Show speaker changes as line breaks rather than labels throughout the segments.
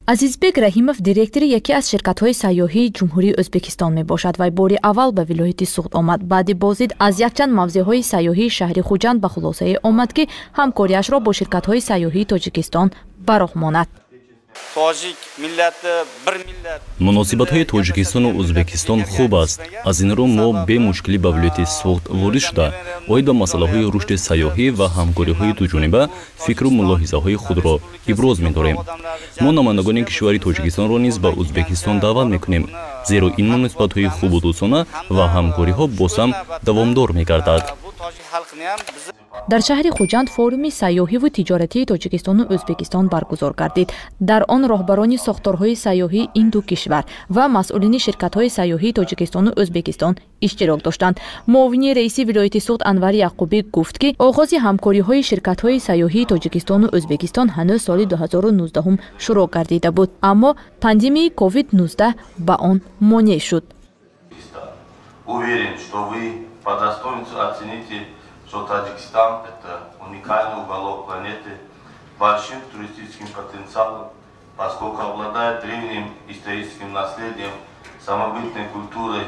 Азизбек Раҳимов директори яке аз ширкатҳои сайёҳии Ҷумҳурии Ӯзбекистон мебошад. Вай бори аввал ба вилояти Суғд омад. Баъди боздид аз якчанд мавзеъҳои сайёҳии шаҳри Хуҷанд ба хулосае омад, ки ҳамкориашро бо ширкатҳои сайёҳии Тоҷикистон ба роҳ монад.
Муносибатҳои Тоҷикистону Ӯзбекистон хуб аст. Аз ин рӯ мо бемушкилӣ ба вилояти Суғд ворид шуда, оид ба масъалаҳои рушди сайёҳӣ ва ҳамкориҳои дуҷониба фикру мулоҳизаҳои худро иброз медорем. Мо намояндагони кишвари Тоҷикистонро низ ба Ӯзбекистон даъват мекунем, зеро ин муносибатҳои хубу дӯстона ва ҳамкориҳо боз ҳам давомдор мегардад.
Дар шаҳри Хуҷанд форуми сайёҳиву тиҷоратии Тоҷикистону Ӯзбекистон баргузор гардид. Дар он роҳбарони сохторҳои сайёҳии ин ду кишвар ва масъулини ширкатҳои сайёҳии Тоҷикистону Ӯзбекистон иштирок доштанд. Муовини раиси вилояти Суғд Анвар Яқубӣ гуфт, ки оғози ҳамкориҳои ширкатҳои сайёҳии Тоҷикистону Ӯзбекистон ҳанӯз соли 2019 шурӯъ гардида буд, аммо пандемияи COVID-19 ба он монеъ шуд.
Уверен, что вы по достоинству оцените, что Таджикистан – это уникальный уголок планеты с большим туристическим потенциалом, поскольку обладает древним историческим наследием, самобытной культурой,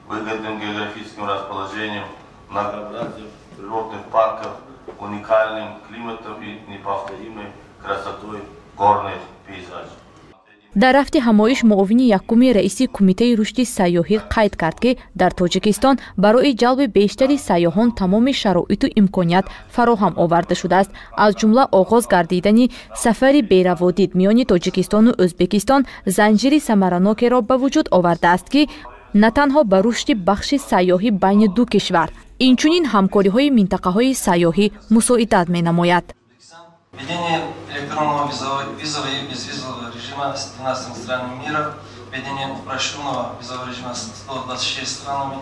выгодным географическим расположением, многообразием природных парков, уникальным климатом и неповторимой красотой горных пейзажей.
Дар рафти ҳамоиш муовини якуми раиси Кумитаи рушди сайёҳӣ қайд кард, ки дар Тоҷикистон барои ҷалби бештари сайёҳон тамоми шароиту имконият фароҳам оварда шудааст. Аз ҷумла оғоз гардидани сафари бераводид миёни Тоҷикистону Ӯзбекистон занҷири самаранокеро ба вуҷуд овардааст, ки на танҳо ба рушди бахши сайёҳӣ байни ду кишвар, инчунин ҳамкориҳои минтақаҳои сайёҳӣ мусоидат менамояд.
Введение электронного визового и безвизового режима с 12 странами мира, введение упрощенного визового режима с 126 странами,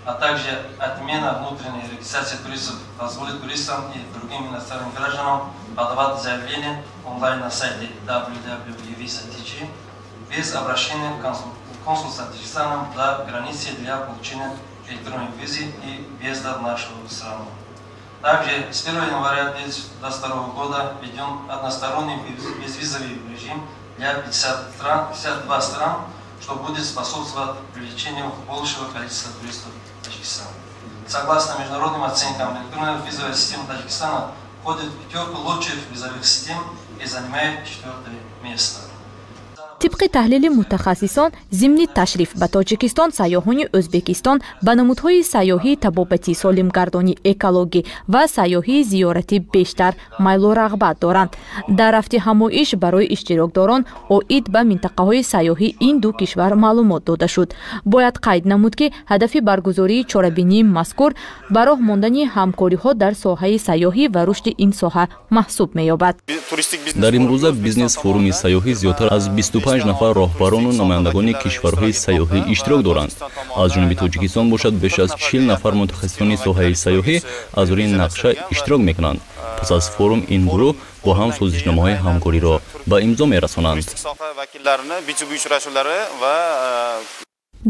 а также отмена внутренней регистрации туристов позволит туристам и другим иностранным гражданам подавать заявление онлайн на сайте www.visa.tj без обращения в консульство Таджикистана за границей для получения электронной визы и въезда в нашу страну. Также с 1 января 2022 года введен односторонний безвизовый режим для 52 стран, что будет способствовать привлечению большего количества туристов в Таджикистан. Согласно международным оценкам, электронная визовая система Таджикистана входит в пятерку лучших визовых систем и занимает четвертое место.
Тибқи таҳлили мутахассисон, зимни ташриф ба Тоҷикистон сайёҳони Ӯзбекистон ба намудҳои сайёҳии табобатӣ, солимгардонӣ, экологӣ ва сайёҳии зиёратӣ бештар майлу рағбат доранд. Дар рафти ҳамоиш барои иштирокдорон оид ба минтақаҳои сайёҳии ин ду кишвар маълумот дода шуд. Бояд қайд намуд, ки ҳадафи баргузории чорабинии мазкур ба роҳ мондани ҳамкориҳо дар соҳаи сайёҳӣ ва рушди ин соҳа маҳсуб меёбад.
Дар имрӯза бизнес-форуми сайёҳӣ зиёдтар аз 25 нафар роҳбарону намояндагони кишварҳои сайёҳӣ иштирок доранд. Аз ҷониби Тоҷикистон бошад, беш аз 40 нафар мутахассисони соҳаи сайёҳӣ аз рӯи нақша иштирок мекунанд. Пас аз форум ин гурӯҳ бо ҳам созишномаҳои ҳамкориро ба имзо мерасонанд.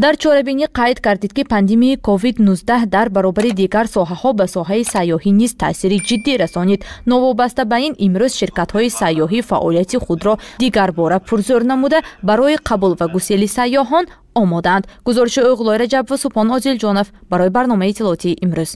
Дар чорабинӣ қайд гардид, ки пандемияи COVID-19 дар баробари дигар соҳаҳо ба соҳаи сайёҳӣ низ таъсири ҷиддӣ расонид. Новобаста ба ин, имрӯз ширкатҳои сайёҳӣ фаъолияти худро дигарбора пурзӯр намуда, барои қабул ва гусели сайёҳон омодаанд. Гузориши Оғлой Раҷаб ва Субҳон Одилҷонов барои барномаи иттилоотии «Имрӯз».